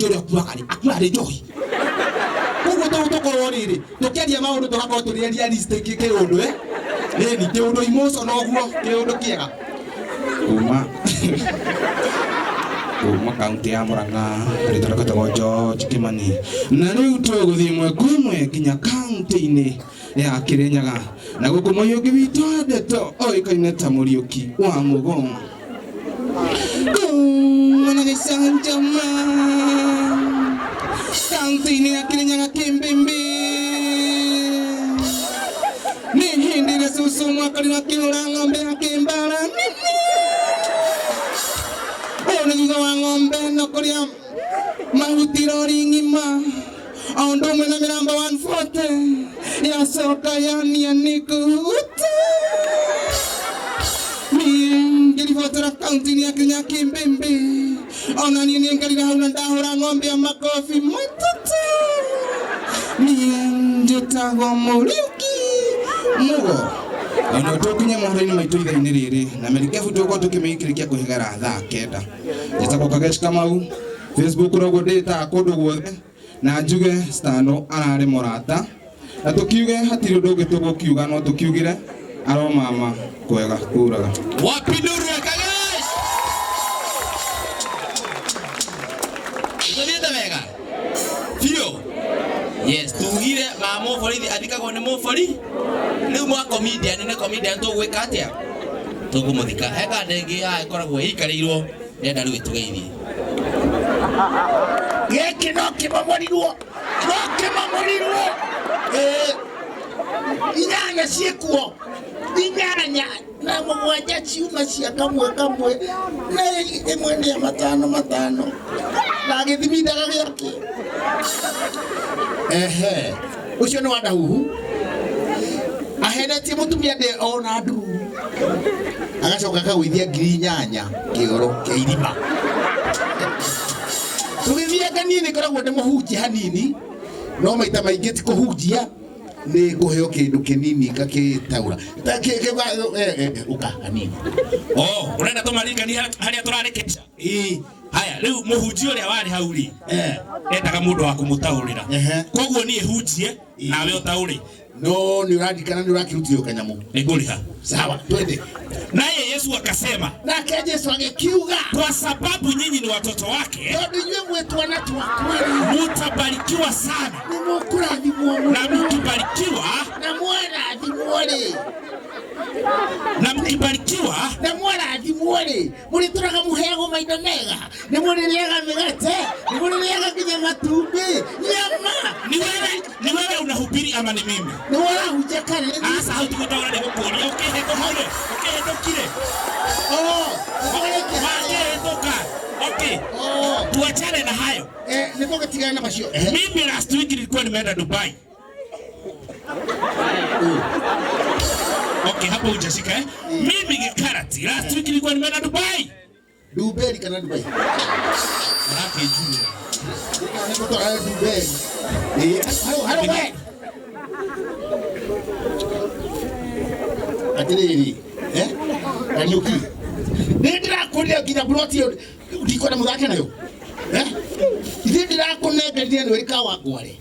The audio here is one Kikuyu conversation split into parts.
Ũrĩa akuaga rĩ, akuaga rĩ njohi. Koguo tũkorwo rĩrĩ tũkĩaria maũndũ, tũgakorwo tũrĩ realistic kĩũndũ, ĩni kĩũndũ emotional, ũguo kĩũndũ kĩega. Kuma kaunti ya Murang'a, rĩtwa rĩgwĩtagwo George Kimani, na rĩu tũgũthiĩ ĩmwe kwa ĩmwe nginya kaunti-inĩ ya Kirinyaga, na gũkũ Mũyũngĩ witũ wa ndeto oĩkaine ta Mũriũki wa Mũgo. Kuma na gĩcanjama kaunti-inĩ ya Kirinyaga, kĩmbĩmbĩ nĩ hĩndĩ ĩrĩa cũcũ mwakorirwo akĩhũra ng'ombe ya kĩmbara nene. Ũũ nĩ thutha wa ng'ombe ĩno kũrĩa mahuti rori ng'ima, o ũndũ ũmwe na mĩrambo 140 yacoka yania nĩ kũhuta. Niĩ ngĩribotera kaunti-inĩ ya Kirinyaga kĩmbĩmbĩ, ona niĩ nĩ ngarire hau na ndahũra ng'ombe ya makobi 3. Niĩ njĩtagwo Mũriũki Mũgo. Ona tũkinye mohoro-inĩ maitũ ithaa-inĩ rĩrĩ na merikebu, tũgũkorwo tũkĩmĩikĩrĩkia kũhĩgera thaa 9. Njĩtagwo Kagesh Kamau, Facebook noguo ndĩtaga kũndũ guothe, na njuge Stano ararĩ mũrata, na tũkiuge hatirĩ ũndũ ũngĩ tũgũkiuga, no tũkiugire aromama kwega kuraga. Wapi nduru ya Kagesh? Tũthiĩte wega biũ. Yes, tugire ma mũborithi athikagwo nĩ mũbori. Rĩu mwa comedian nĩ comedian, tũgwĩka atĩa? Tũkũmũthika. He kanda ĩngĩ haha ĩkoragwo ĩikarĩirwo, ndĩrenda rĩu ĩtũgeithie. Gĩkĩ no kĩmomorirwo, no kĩmomorirwo. Ĩĩ, inyanya ciĩkuo, inyanya na mũgwanja ciuma cia kamwe kamwe, na ĩmwe nĩ ya matano matano, na gĩthimindaga gĩake. Ehe, ũcio nĩ wa ndahuhu ahenetie mũtumia ndĩ ona nduru, agacoka akagũithia 8,000 kĩoro kĩa irima. Tũgĩthianga, niĩ nĩ ngoragwo ndĩ mũhunjia hanini, no maita maingĩ ti kũhunjia, nĩ kũheo kĩndũ kĩnini ngakĩtaũra. Ta ũka hanini. Oh, ũrenda tũmaririkanie harĩa tũrarĩkĩria? Ĩĩ. Haya, rĩu mũhunjia ũrĩa warĩ hau rĩ, Eh, endaga mũndũ wa kũmũtaũrĩra. Ehe. Koguo niĩ hunjie nawe ũtaũre. No nĩ ũrandikana nĩ ũrakĩrutire kanyamũ. Nĩngũrĩha. Sawa, twende. Naye Yesu akasema, Nake Jesu agĩkiuga, kwa sababu nyinyi ni watoto wake, tondũ inyuĩ mwĩ twana twakwa-rĩ, mutabarikiwa sana, nĩ mũkũrathimwo na mũno. mkibarikiwa, Na mwarathimwo-rĩ, na mkibarikiwa, na mwarathimwo-rĩ, mũrĩtũraga mũheagwo maindo mega, nĩ mũrĩrĩaga mĩgate, nĩ mũrĩrĩaga nginya matumbĩ, nyama. Ni wewe unahubiri ama ni mimi? Nĩ warahunjia kana nĩ Asa, hau tigũtaũra, nĩ gũkũria ũkĩhĩtũkire, ũkĩhĩtũkire. Oh, ũkĩrĩkia harĩa. Wakĩhĩtũka. Okay, Oh, tuachane na hayo. Eh, nĩ tũgĩtigana na macio. Ehe. Mimi last week nilikuwa nimeenda Dubai. Okay, hapo hujashika, eh? Mimi Gikarati last week nilikuwa nimeenda Dubai. Dubeli kana Dubai? Ũrakĩnjua. Nĩ gũtwara Dubeli. Ĩĩ, haro haro we. Atĩrĩrĩ, eh? Kariũki. Nĩ ndĩrakũrire nginya buroti ĩyo ndikwenda mũthake nayo. Eh? Ithuĩ ndĩrakũnengerire nĩ ũrĩ kawa ngware.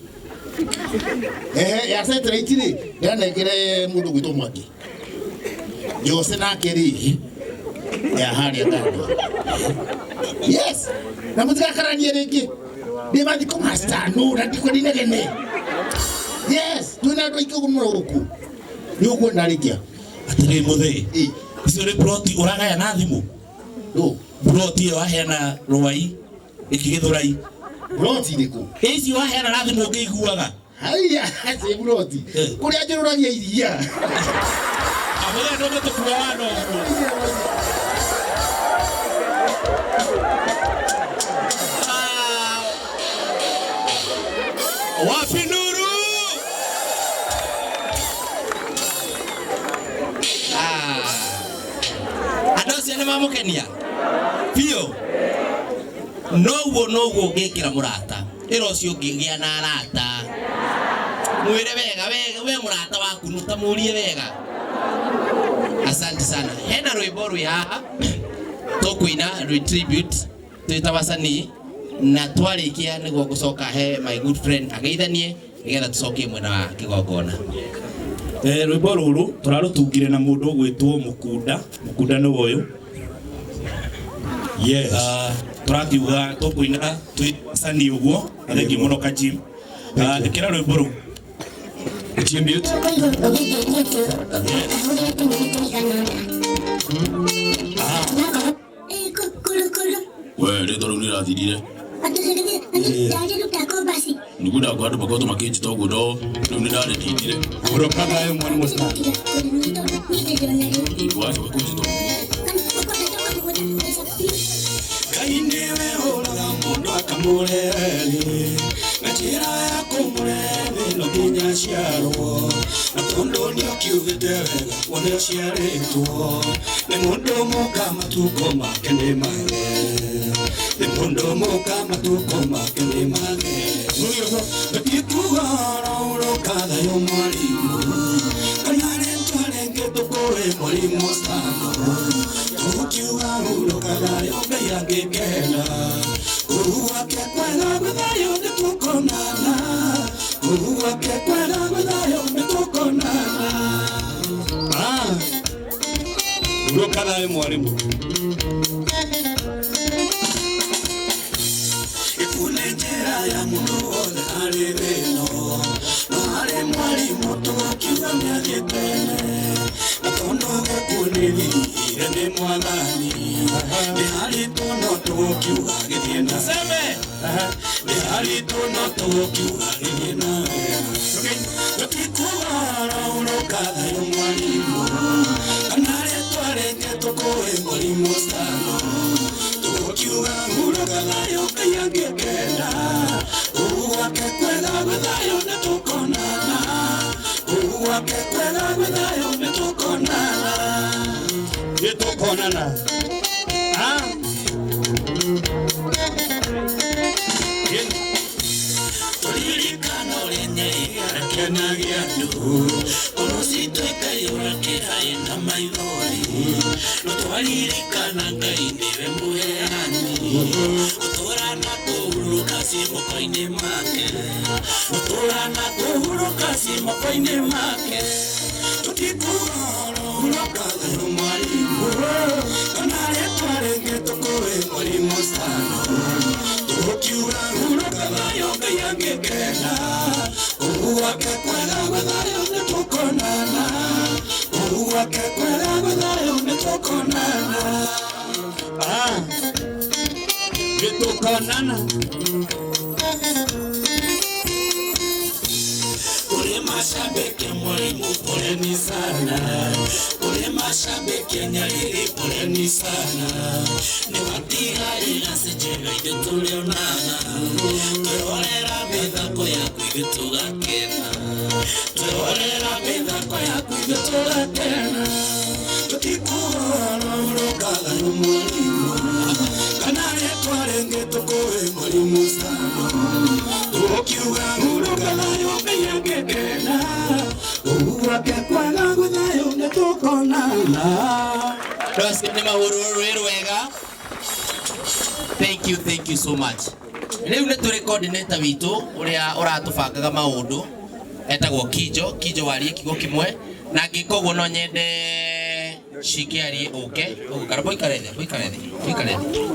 Ehe, ya satellite rĩ, ndĩranengere mũndũ gwĩtwo Mwangi. Jose nake rĩ, ya harĩa kando. Yes, na mũtigakaranie rĩngĩ. Ndĩ mathiko ma Stano na ndikwenda inegene. Yes, twĩna andũ aingĩ ũguo mũno gũkũ. Nĩ ũkuona rĩngĩ. Atĩrĩ mũthee. Ĩ, Icio nĩ ploti ũragaya na thimũ. Ndũ, Ploti ĩyo waheana Rwai ĩkĩgĩthũrai. Ploti ĩrĩkũ? Icio waheana na thimũ ũkĩiguaga. Haiya, ci ploti. Eh. Kũrĩa njũrũragia iria. Amũthee, ndũngĩtũkua wana ũguo. Ah. Wapi nuru? Ah. Andũ acio nĩ mamũkenia biũ. Noguo noguo ũngĩkĩra mũrata ĩra ũcio ũngĩ, gĩa na arata, mwĩre wega we, we mũrata waku nũtamũrie wega. Asante sana. Hena rwĩmbo rwĩ haha tũkũina rwĩ tribute twĩ ta wasanii. Na twarikia niguo ngucoka he my good friend ageithanie nigetha tucokie mwena wa kigongona. Rwimbo ruru turarutungire na mundu ugwitwo Mukunda. Mukunda ni uyu. Yes. Turakiuga tukuina twicani uguo na thengi muno Kajim. Ikira rwimbo ruu. Itie mute. We rĩtwa rĩu nĩrathirire. Nĩngwenda andũ makoretwo makĩnjĩta ũguo no rĩu nĩndarĩtindire. Uroka thayo mwalimu sana. Wacoka kũnjĩta ũguo. Ngai nĩwe ũraga mũndũ akamũrehe na njĩra ya kũmũrehe no nginya aciarwo na tondũ nĩũkiugĩte wega wothe ũciarĩtwo nĩ mũndũ mũka matukũ make nĩ mage nĩ mũndũ mũka matukũ make nĩ mage gũtikuga ũroka thayũ mwarimũ kana rĩtwa rĩngĩ tũkũĩ mwarimũ Stano tũkiuga hurũka thayũ Ngai angĩkenda kũu gwake kwega gwĩ thayũ nĩtũkonana kũu gwake kwega gwĩ thayũ nĩtũkonana. Hurũka thayũ mwalimu. Gĩkuũ nĩ njĩra ya mũndũ wothe arĩ thĩ ĩno no harĩ mwarimũ tũgũkiuga nĩathiĩ tene na tondũ gĩkuũ nĩthire nĩ mwathani nĩ haritũ no tũgũkiuga gĩthiĩ na nĩ haritũ no tũgũkiuga gĩthiĩ na gũtikuga hurũka thayũ mwarimũ kana rĩtwa rĩngĩ tũkũĩ mwarimũ Stano tũgũkiuga hurũka thayũ Ngai angĩkenda kũu gwake kwega gwĩ thayũ nĩtũkonana kũu gwake kwega gwĩ thayũ nĩtũkonana Nĩtũkonana. Tũririkana ũrĩa Nyeri arakenagia andũ ngoro citũ ikaiyũra kĩhaĩ na maithori no twaririkana Ngai nĩwe mũheani gũtũra na kũhurũka ci moko-inĩ make gũtũra na kũhurũka ci moko-inĩ make tũtikuga hurũka thayũ mwarimũ kana rĩtwa rĩngĩ tũkũĩ mwarimũ Stano tũgũkiuga hurũka thayũ Ngai angĩkenda kũu gwake kwega gwĩ thayũ nĩtũkonana kũu gwake kwega gwĩ thayũ nĩtũkonana. Nĩtũkonana. Kũrĩ mashabiki mwalimu poleni sana kũrĩ mashabiki Nyariri poleni sana nĩwatiga iraci njega ithuĩ tũrĩonaga twĩrorera mĩthako yaku ithuĩ tũgakena twĩrorera mĩthako yaku ithuĩ tũgakena tũtikuga hurũka thayũ mwarimũ kana rĩtwa rĩngĩ tũkũĩ mwarimũ Stano tũgũkiuga hurũka thayũ Ngai angĩkenda kũu gwake kwega gwĩ thayũ nĩtũkonana. Acio nĩ mahũrũrũ wega. Thank you, thank you so much. Rĩu nĩ tũrĩ coordinator witũ ũrĩa ũratũbangaga maũndũ etagwo Kijo. Kijo warie kiugo kĩmwe na ngĩka ũguo no nyende Shike arie ũke ũguo. Karamba ũikare thĩ, ũikare thĩ, ũikare thĩ.